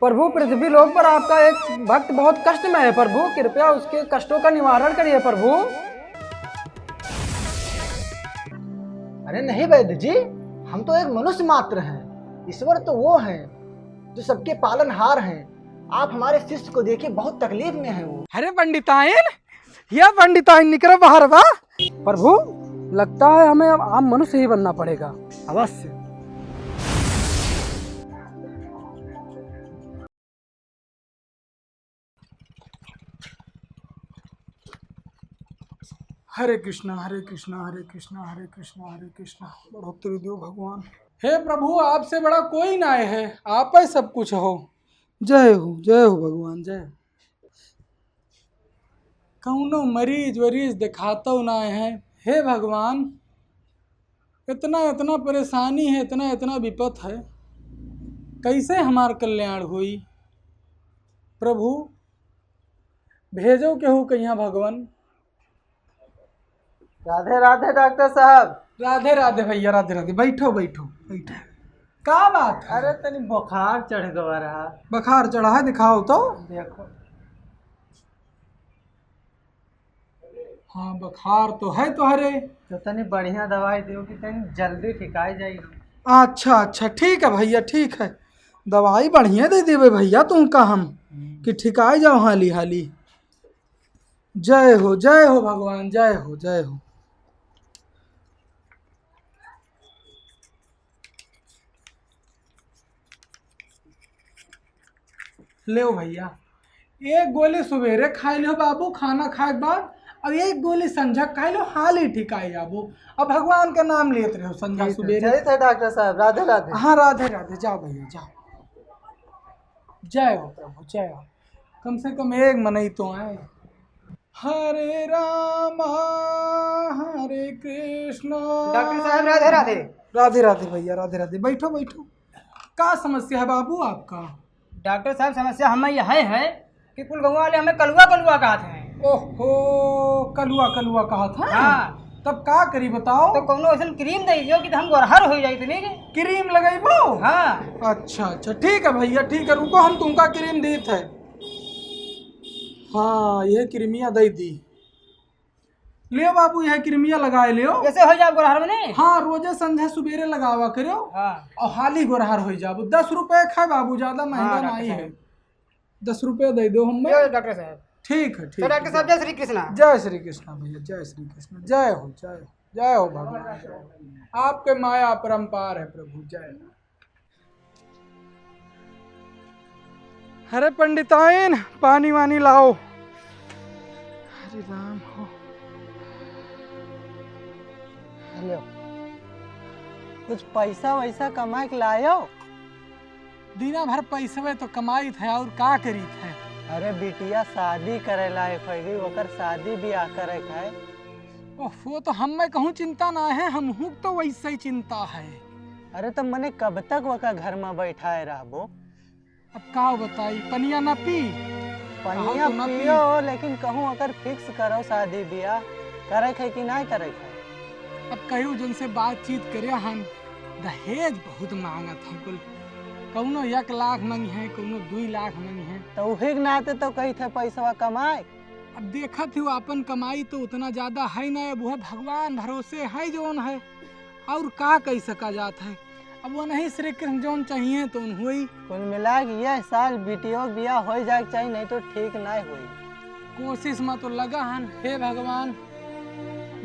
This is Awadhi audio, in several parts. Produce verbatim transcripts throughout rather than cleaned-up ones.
प्रभु, पृथ्वी लोक पर आपका एक भक्त बहुत कष्ट में है प्रभु, कृपया उसके कष्टों का निवारण करिए प्रभु। अरे नहीं वैद्य जी, हम तो एक मनुष्य मात्र हैं, ईश्वर तो वो हैं जो सबके पालनहार हैं। आप हमारे शिष्य को देखिए, बहुत तकलीफ में है वो। अरे पंडिताइन, या पंडिताइन निकरो बाहर बा। प्रभु, लगता है हमें अब आम मनुष्य ही बनना पड़ेगा। अवश्य। हरे कृष्णा, हरे कृष्णा, हरे कृष्णा, हरे कृष्णा, हरे कृष्णा। बढ़ोतरी दियो भगवान। हे प्रभु, आपसे बड़ा कोई ना है, आप ही सब कुछ हो। जय हो, जय हो भगवान, जय हो। कौनो मरीज वरीज देखातो ना है। हे भगवान, इतना, इतना परेशानी है, इतना, इतना विपत है, कैसे हमार कल्याण होई? प्रभु, भेजो केहू कहिया भगवान। राधे राधे डॉक्टर साहब। राधे राधे भैया, राधे राधे। बैठो, बैठो, बैठो। का बात है? अरे तनी बुखार चढ़ गवा रहा। बुखार चढ़ा है, दिखाओ तो। देखो। हाँ, बुखार तो है तोहरे। तो तनी बढ़िया दवाई दियो कि तनी जल्दी ठिकाई जाई। अच्छा, अच्छा, ठीक है भैया, ठीक है। दवाई बढ़िया दे देबे भैया तुमका हम, हम्म। कि ठिकाई जाओ हाली हाली। जय हो, जय हो भगवान, जय हो, जय हो। लेओ भैया, एक गोली सुबेरे खाए लियो बाबू, खाना खाए के बाद, और एक गोली संझा खाए लियो, हाली ठिकाई जाबू। अब भगवान का नाम लेत रहो संझा ठीक है, सुबेरे। चलित है डॉक्टर साहब, राधे राधे। हाँ, राधे राधे, जाओ भैया, जाओ। जय हो प्रभु, जय हो। कम से कम एक मनई तो आए। हरे रामा, हरे कृष्णा। डॉक्टर साहब, राधे राधे। राधे राधे भैया, राधे राधे। बैठो, बैठो। का समस्या है बाबू आपका? डॉक्टर साहब, समस्या हमें यह है, है कि कुल गौवा वाले हमें कलुआ कलुआ कहत हैं। ओहो, कलुआ कलुआ कहत हैं? हाँ। तब का करी बताओ? तो कौनो ऐसन क्रीम दे दियो कि हम गोरहर हो जाई तनी के। क्रीम लगैबो? हाँ। अच्छा, अच्छा, ठीक है भैया, ठीक है, रुको, हम तुमका क्रीम देत है। हाँ, यह क्रीमिया दे दी। लियो बाबू, यह क्रीमिया लगाए लियो। कैसे हो जाए गोरहर में? हाँ, रोजे संझा सुबेरे लगावा करियो। हाँ। और हाली गोरहर हो जाबो। दस रुपए खाए बाबू, ज्यादा महंगा हाँ, डॉक्टर नहीं साहब। है। दस रुपया दे दो हमें। यो डॉक्टर साहब। ठीक है, ठीक तो है। डॉक्टर साहब, जय श्री कृष्णा। जय श्री कृष्णा भैया, जय श्री कृष्णा। जय हो, जय हो, जय हो भगवान, जय हो। आपके माया अपरंपार है प्रभु, जय हो। अरे पंडिताइन, पानी वानी लाओ। हरे राम हो। हेलो, कुछ पैसा वैसा कमा के लायो? दिना भर पैसवे तो कमाइत है, और का करीत है? अरे बिटिया शादी करे लायक होइ गई, ओकर शादी ब्याह करे के है। ओह, वो तो हमें कहूँ चिंता ना है, हमहू तो वैसे ही चिंता है। अरे तो मने कब तक वका घर में बैठाए रहबो? अब का बताई, पनिया ना पी? पनिया कहो तो ना पी। पियो, लेकिन कहूँ अगर फिक्स करो शादी ब्याह, करे के है कि नहीं करे के है? अब कहू जिनसे बातचीत करे हन, दहेज बहुत मांगत हैं कुल, कौनो एक लाख मांगी हैं, कौनो दुई लाख मांगी हैं। तो उहे के नाते तो कही थे पैसवा कमाए। अब देखत हो अपन कमाई तो उतना ज्यादा है ना, अब वह भगवान भरोसे है जौन है, और का कही सका जात है। अब वो नहीं श्री कृष्ण जौन चाहिए तो उन हुई। कुल मिला के यह साल बिटियो के बियाह हो जाए के चाहिए, नहीं तो ठीक नहीं हुई। कोशिश में तो लगा हन। हे भगवान,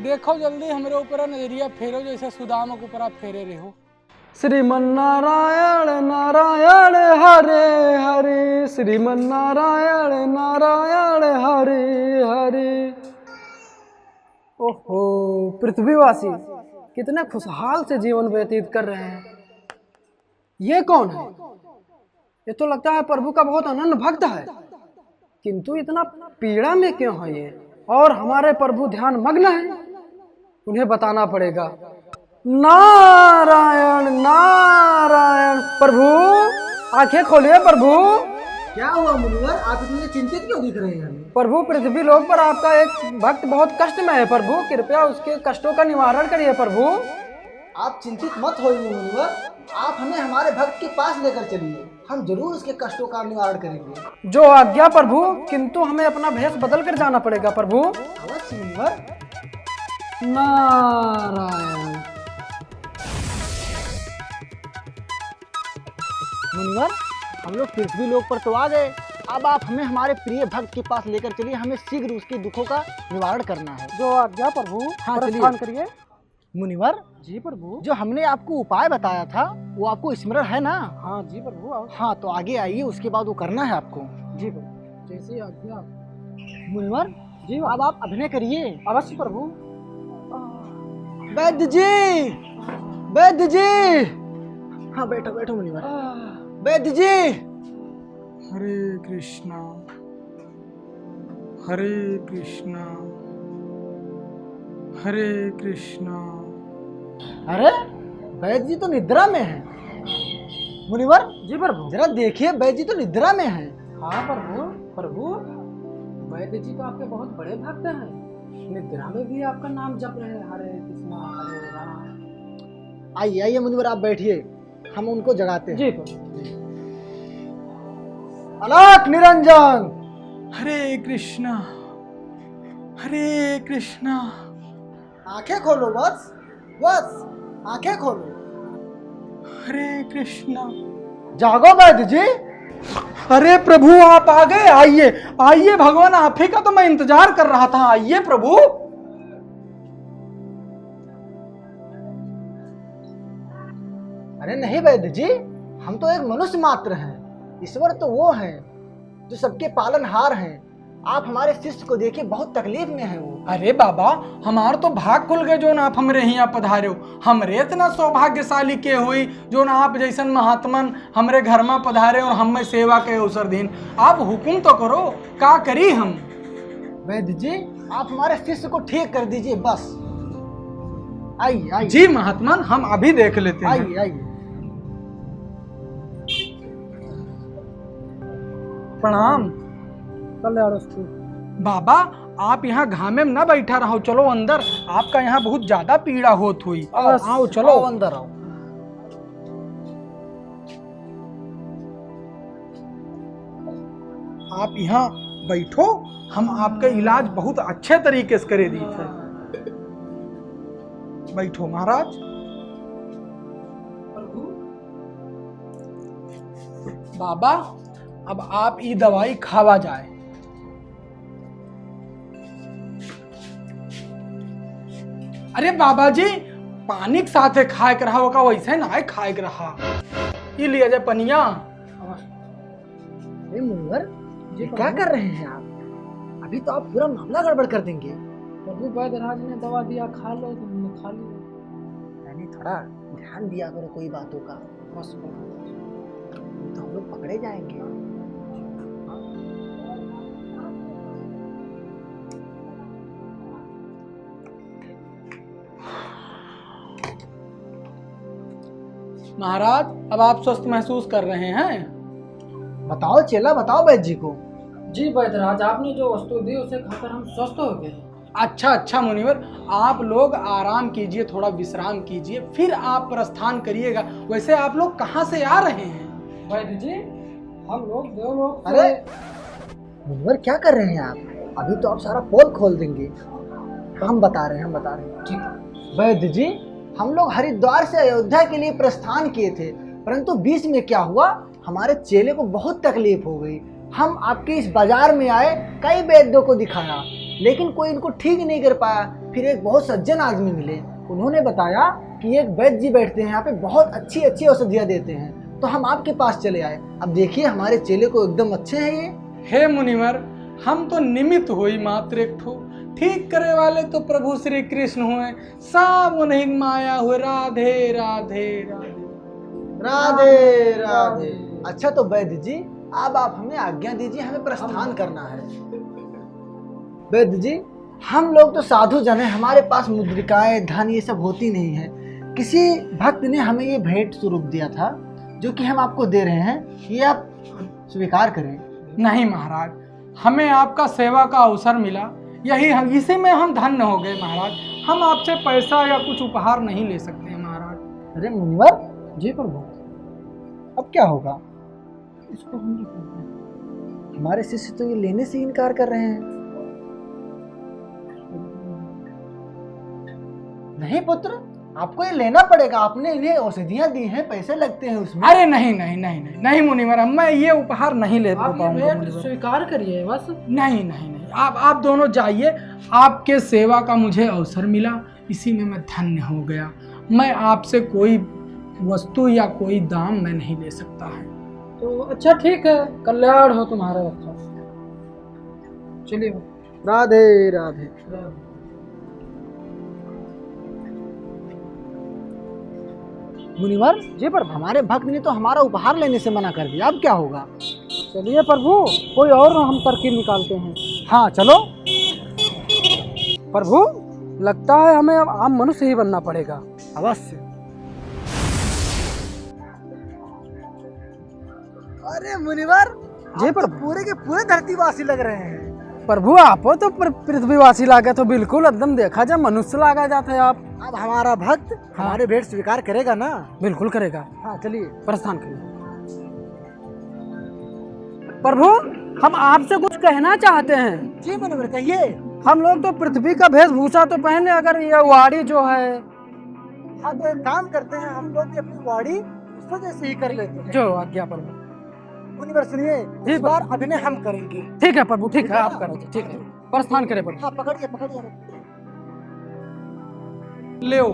देखो जल्दी हमरे ऊपर नजरिया फेरो, जैसे सुदामा के ऊपर आप फेरे रहो। श्रीमन नारायण नारायण हरे हरे, श्रीमन नारायण नारायण हरे हरे। ओहो, पृथ्वीवासी कितने खुशहाल से जीवन व्यतीत कर रहे हैं। ये कौन है? ये तो लगता है प्रभु का बहुत अनन्य भक्त है, किंतु इतना पीड़ा में क्यों है ये? और हमारे प्रभु ध्यान मग्न है, उन्हें बताना पड़ेगा। नारायण, नारायण। प्रभु, आंखें खोलिए प्रभु। क्या हुआ मुनिवर, आप इतने चिंतित क्यों दिख रहे हैं हमें? प्रभु, पृथ्वी लोक पर आपका एक भक्त बहुत कष्ट में है प्रभु, कृपया उसके कष्टों का निवारण करिए प्रभु। आप चिंतित मत होइए मुनिवर, आप हमें हमारे भक्त के पास लेकर चलिए। हम जरूर उसके कष्टों का निवारण करेंगे। जो आज्ञा प्रभु, किंतु हमें अपना भेष बदल कर जाना पड़ेगा प्रभु। अवश्य मुनिवर। नारायण। मुनिवर, हम लोग पृथ्वी लोक पर तो आ गए, अब आप हमें हमारे प्रिय भक्त के पास लेकर चलिए, हमें शीघ्र उसके दुखों का निवारण करना है। जो आज्ञा प्रभु, हाँ, चलिए। प्रस्थान करिए। मुनिवर, जी प्रभु। जो हमने आपको उपाय बताया था, वो आपको स्मरण है ना? हाँ जी प्रभु, आओ। हाँ, तो आगे आइए, उसके बाद वो करना है आपको। जी प्रभु, जैसी आज्ञा। मुनिवर, जी प्रभु। अब आप अभिनय करिए। अवश्य प्रभु। वैद्य जी, वैद्य जी। हाँ, बैठो, बैठो मुनिवर। आह। वैद्य जी। हरे कृष्णा, हरे कृष्णा, हरे कृष्णा। अरे, वैद्य जी तो निद्रा में हैं। मुनिवर, जी प्रभु। जरा देखिए, वैद्य जी तो निद्रा में हैं। हाँ प्रभु, प्रभु, वैद्य जी तो आपके बहुत बड़े भक्त हैं, निद्रा में भी आपका नाम जप रहे हैं, हरे कृष्णा, हरे राम। आइए, आइए मुनिवर, आप बैठिए, हम उनको जगाते हैं। जी प्रभु। अलख निरंजन। हरे कृष्णा, हरे कृष्णा। आंखें खोलो वत्स, वत्स, आंखें खोलो। हरे कृष्णा। जागो वैद्य जी। अरे प्रभु, आप आ गए, आइए, आइए भगवान, आप ही का तो मैं इंतजार कर रहा था, आइए प्रभु। अरे नहीं वैद्य जी, हम तो एक मनुष्य मात्र हैं, ईश्वर तो वो हैं जो सबके पालनहार हैं। आप हमारे शिष्य को देखिए, बहुत तकलीफ में है वो। अरे बाबा, हमार तो भाग खुल गए जोन आप हमरे हियाँ पधारे हो। हमरे इतना सौभाग्यशाली के होई जोन आप जैसन महात्मन हमरे घर में पधारे और हमें सेवा के अवसर दीन। आप हुकुम तो करो, का करी हम? वैद्य जी, आप हमारे शिष्य को ठीक कर दीजिए बस। आइए, आइए। जी महात्मन, हम अभी देख लेते हैं। आइए, आइए। प्रणाम। कल्याणस्तु। बाबा, आप यहाँ घामे में ना बैठा रहो, चलो अंदर, आपका यहाँ बहुत ज्यादा पीड़ा होत हुई। आओ, अवश्य, आओ, चलो। आओ, अंदर आओ। आप यहाँ बैठो, हम आपका इलाज बहुत अच्छे तरीके से करे दी थे। बैठो महाराज। बाबा, अब आप ई दवाई खावा जाए। अरे बाबा जी, पानी के साथे खाए के रहा, ओका वैसे ना खाए के रहा। ई लिया जाए पनिया। अरे मुनिवर, जी ये क्या प्रभु। कर रहे हैं आप? अभी तो आप पूरा मामला गड़बड़ कर देंगे। प्रभु वैद्यराज ने दवा दिया, खा लो, तुमने खा लिया। यानी थोड़ा ध्यान दिया करो कोई बातों का। बस, बस। नहीं तो हम लोग पकड़े जाएंगे। महाराज, अब आप स्वस्थ महसूस कर रहे हैं? बताओ चेला, बताओ वैद्य जी को। जी वैद्यराज, आपने जो वस्तु दी उसे खाकर हम स्वस्थ हो गए। अच्छा, अच्छा मुनिवर, आप लोग आराम कीजिए, थोड़ा विश्राम कीजिए, फिर आप प्रस्थान करिएगा। वैसे आप लोग कहाँ से आ रहे हैं? वैद्य जी, हम लोग देवलोक से। अरे, मुनिवर, क्या कर रहे हैं आप? अभी तो आप सारा पोल खोल देंगे। हम बता रहे हैं, हम बता रहे हैं। ठीक है। वैद्य जी, हम लोग हरिद्वार से अयोध्या के लिए प्रस्थान किए थे, परंतु बीच में क्या हुआ, हमारे चेले को बहुत तकलीफ हो गई। हम आपके इस बाजार में आए, कई वैद्यों को दिखाया, लेकिन कोई इनको ठीक नहीं कर पाया। फिर एक बहुत सज्जन आदमी मिले, उन्होंने बताया कि एक वैद्य जी बैठते हैं यहाँ पे, बहुत अच्छी अच्छी औषधियाँ देते हैं, तो हम आपके पास चले आए। अब देखिए, हमारे चेले को एकदम अच्छे हैं ये। हे मुनिवर, हम तो निमित्त होई मात्र एक ठो, ठीक करे वाले तो प्रभु श्री कृष्ण हुए, सब उन्हीं की माया हुए। राधे, राधे, राधे। राधे, राधे। अच्छा, तो वैद्य जी, अब आप हमें आज्ञा दीजिए, हमें प्रस्थान करना है। वैद्य जी, हम लोग तो साधु जन हैं, हमारे पास मुद्रिकाएं, धन, ये सब होती नहीं है। किसी भक्त ने हमें ये भेंट स्वरूप दिया था, जो कि हम आपको दे रहे हैं, ये आप स्वीकार करें। नहीं महाराज, हमें आपका सेवा का अवसर मिला, यही हम, इसी में हम धन्य हो गए महाराज। हम आपसे पैसा या कुछ उपहार नहीं ले सकते हैं महाराज। अरे मुनिवर। जी प्रभु। अब क्या होगा? इसको हम नहीं पीते। हमारे शिष्य तो ये लेने से इनकार कर रहे हैं। नहीं पुत्र, आपको ये लेना पड़ेगा। आपने इन्हें औषधियां दी हैं, पैसे लगते हैं उसमें। अरे नहीं, नहीं, नहीं, नहीं, नहीं मुनिवर, मैं ये उपहार नहीं ले पाऊंगा मुनिवर। स्वीकार करिए बस। नहीं, नहीं, नहीं, आप, आप दोनों जाइए। आपके सेवा का मुझे अवसर मिला, इसी में मैं धन्य हो गया। मैं आपसे कोई वस्तु या कोई दाम मैं नहीं ले सकता है। तो अच्छा, ठीक है, कल्याण हो तुम्हारा बच्चा। चलिए। राधे राधे। मुनिवर, जी प्रभु। हमारे भक्त ने तो हमारा उपहार लेने से मना कर दिया, अब क्या होगा? चलिए प्रभु, कोई और हम तरकीब निकालते हैं। हाँ, चलो। प्रभु, लगता है हमें अब आम मनुष्य ही बनना पड़ेगा। अवश्य। अरे मुनिवर, जी आप तो प्रभु। पूरे के पूरे धरतीवासी लग रहे हैं। प्रभु, आप तो पृ-, पृथ्वीवासी लागत हो, बिल्कुल एकदम देखा जाए मनुष्य लागा जात है आप। अब हमारा भक्त हाँ। हमारे भेंट स्वीकार करेगा ना? बिल्कुल करेगा। हाँ, चलिए। प्रस्थान करिए। प्रभु, हम आपसे कुछ कहना चाहते हैं। जी मुनिवर, कहिए। हम लोग तो पृथ्वी का वेशभूषा तो पहने, अगर ये वाणी जो है। हाँ, तो एक काम करते हैं, हम लोग भी अपनी वाणी उसको जैसे ही कर लेते हैं। जो आज्ञा प्रभु। मुनिवर सुनिए, जी इस बार प्रभु। अभिनय हम करेंगे। ठीक है प्रभु, ठीक है, आप करो, ठीक है। प्रस्थान करें प्रभु। हाँ, पकड़िए, पकड़िए। लेव,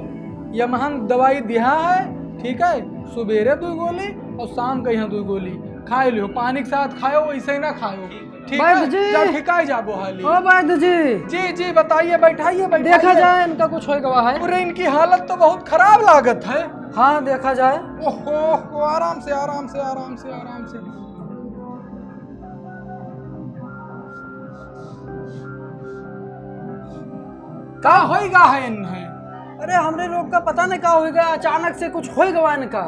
यमहन दवाई दिहा है, ठीक है, सुबेरे दुइ गोली और शाम का यहाँ दुइ गोली खाए लियो, पानी के साथ खायो, वैसे ही ना खायो, ठीक है? वैद्य जी। जा ठिकाई जाबो हाली। ओ वैद्य जी। जी, जी, बताइए, बैठाइए, बैठाइए। देखा जाए, इनका कुछ होए गवा है। अरे, इनकी हालत तो बहुत खराब लागत है। हाँ, देखा जाए। ओहो, आराम से, आराम से, आराम से, आराम से। का होइगा है इन्हें? अरे, हमरे लोग का पता नहीं का होइगा, अचानक से कुछ होइगा इनका।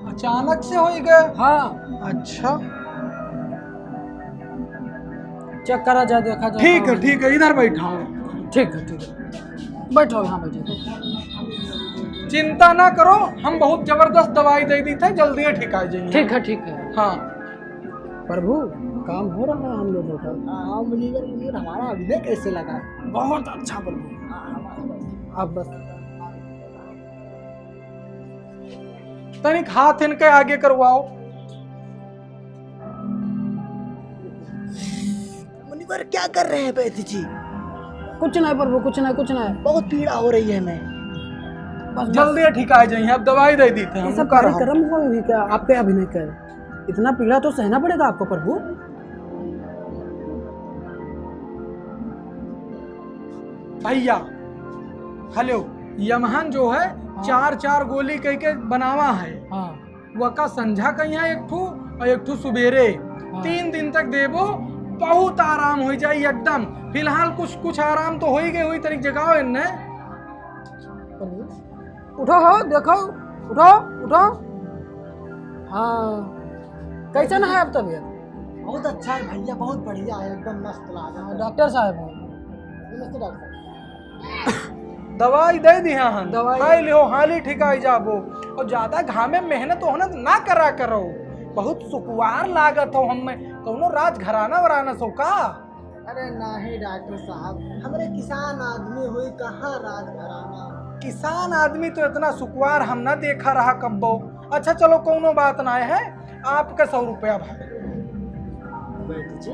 अचानक से होइगा? हाँ। अच्छा। चेक करा जाए, देखा जाए ठीक का है, होइगा। ठीक है, इधर बैठाओ। ठीक है, ठीक है, बैठो, यहाँ बैठो। चिंता ना करो, हम बहुत जबरदस्त दवाई दे दी थे, जल्दी ही ठीक आ जाइए। ठीक है, ठीक है। हाँ। प्रभु, काम हो रहा है हम लोगों का। हाँ, हाँ, मुनिवर, मुनिवर, हमारा अभिनय कैसे लगा? बहुत अच्छा प्रभु। हाँ, हाँ, हाँ। आप बस तनिक हाथ इनके आगे करवाओ। मुनिवर, क्या कर रहे हैं वैद्य जी? कुछ नहीं प्रभु, कुछ नहीं, कुछ नहीं। बहुत पीड़ा हो रही है हमें। बस, बस। जल्दी ठीक आ जाइए, अब दवाई दे देते हैं। ये सब कार्यक्रम हो भी क्या? आपके अभिनय कर, इतना पीड़ा तो सहना पड़ेगा आपको प्रभु। भैया, हेलो, यमहन जो है, हाँ। चार चार गोली कह के बनावा है। हाँ। वका संझा का यहाँ एक ठो और एक ठो सुबेरे। हाँ। तीन दिन तक देबो, बहुत आराम हो जाई एकदम। फिलहाल कुछ, कुछ आराम तो हो ही गए, हुई तरीक जगाओ इन्हें। उठो हो, देखो, उठो, उठो। हाँ, कैसन है अब तबीयत? बहुत अच्छा है भैया, बहुत बढ़िया है, एकदम मस्त लाग रहा है। हाँ, डॉक्टर साहब हैं। नमस्ते डॉक्टर साहब। दवाई दे दिया हम, दवाई। खाई लियो, हाली ठिकाई जाबो। और ज्यादा घामे मेहनत ओहनत ना करा करो, बहुत सुकुवार लागत हो हमें। कौनो राजघराना वराना सो का? अरे नाही डॉक्टर साहब, हमरे किसान आदमी हुई, कहाँ राजघराना। किसान आदमी तो इतना सुकुवार हम ना देखा रहा कब्बो। अच्छा चलो, कौनो बात ना है, आपका सौ रुपया भाई। वैद्य जी,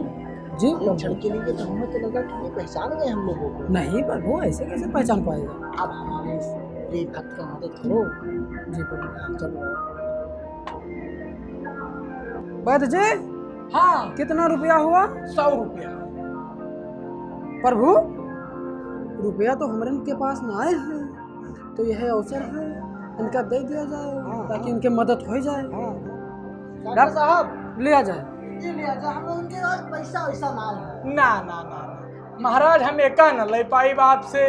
जी, एक प्रभु। क्षण के लिए तो हमें तो लगा कि ये पहचान गए हम लोगों को। नहीं प्रभु, ऐसे कैसे पहचान पाएगा? आप हमारे इस प्रिय भक्त का मदद करो। जी प्रभु। चलो। वैद्य जी, हाँ। कितना रुपया हुआ? सौ रुपया। प्रभु, रुपया तो हमरे के पास ना आए हैं, तो यह अवसर है, इनका दे दिया जाए, हाँ, ताकि हाँ। इनके मदद हो जाए। हाँ, हाँ। डॉक्टर साहब, लिया जाए। ये लिया जाए, हम लोग इनके पास पैसा वैसा ना है। ना, ना, ना, ना। महाराज, हम एका न ले पाइब आपसे।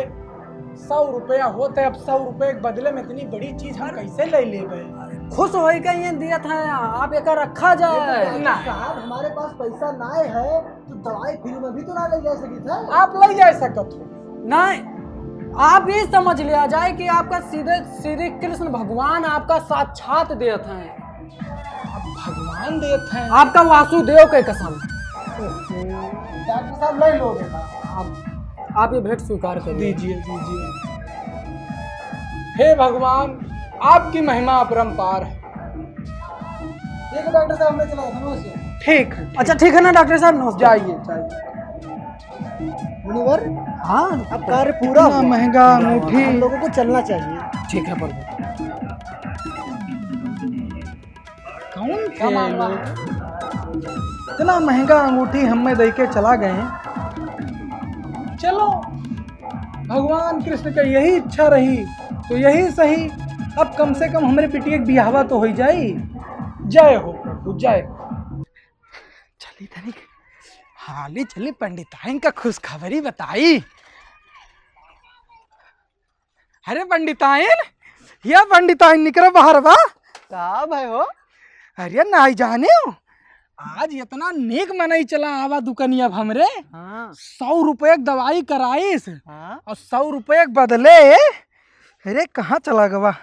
सौ रुपया होत है, अब सौ रुपये के बदले में इतनी बड़ी चीज हम कैसे ले लेबे? खुश होई के ये दियत है, आप एका रखा जाए। ना। साहब, हमारे पास पैसा ना है, तो दवाई फ्री में भी तो ना ले जा सकी था। आप ले जा सकत हो। नहीं, आप ये समझ लिया जाए कि आपका सीधे श्री कृष्ण भगवान आपका साक्षात देत हैं। अब भगवान देत हैं। आपका वासुदेव के कसम। डॉक्टर साहब, ले लो बेटा। आप, आप ये भेंट स्वीकार करिए। दीजिए, दीजिए। हे भगवान, आपकी महिमा अपरंपार है। ठीक है डॉक्टर साहब, मैं चला जाता हूँ, नमस्ते। ठीक है। अच्छा, ठीक है ना डॉक्टर साहब, नमस्ते। जाइए, जाइए। मुनिवर, हाँ। अब कार्य पूरा इतना हुआ। महंगा अंगूठी। हम लोगों को चलना चाहिए। ठीक है प्रभु। कौन थे ये लोग? इतना महंगा अंगूठी हमें दे के चला गए। चलो, भगवान कृष्ण के यही इच्छा रही तो यही सही। अब कम से कम हमरे बिटिया के बियाहवा तो होइ जाई। जय हो प्रभु, जय हो। चली तनिक हाली चली, पंडिताइन का खुशखबरी बताई। अरे पंडिताइन, या पंडिताइन निकरा बाहर बा। का भाई हो? अरे नाई जाने हो, आज इतना नेक मनई चला आवा दुकनिया अब हमरे। हाँ। सौ रुपये के दवाई कराइस। हाँ। और सौ रुपये के बदले, अरे कहाँ चला गवा?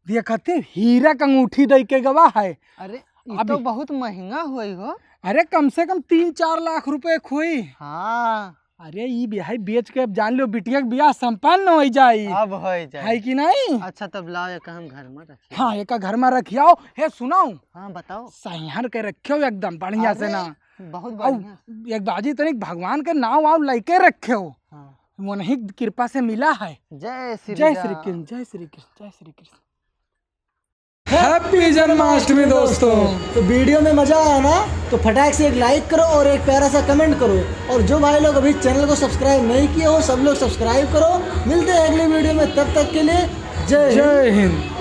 देखते हीरा के अंगूठी दे के गवा है। अरे, ये अभी तो बहुत महंगा होई हो। अरे, कम से कम तीन चार लाख रुपये के होई। हाँ। अरे, ई बिहाई बेच के अब जान लो, बिटिया के बियाह संपन्न हो जाई। अब हो जाई। है कि नहीं? अच्छा, तब लाओ, एक हम घर में रखिए। हाँ, एक घर में रखियाओ। हे, सुनाओ। हाँ, बताओ। सैहर के रखियो एकदम बढ़िया से अरे, ना। बहुत और बढ़िया। एक बाजी तनिक भगवान के नाव वाव लेके रखियो। हाँ। वो नहीं कृपा से मिला है। जय श्री जय राम। श्री कृष्ण, जय श्री कृष्ण, जय श्री कृष्ण। Happy जन्माष्टमी दोस्तों। तो वीडियो में मजा आया ना, तो फटाक से एक लाइक करो और एक प्यारा सा कमेंट करो। और जो भाई लोग अभी चैनल को सब्सक्राइब नहीं किए हो, सब लोग सब्सक्राइब करो। मिलते हैं अगली वीडियो में, तब तक के लिए जय हिंद। जय हिंद।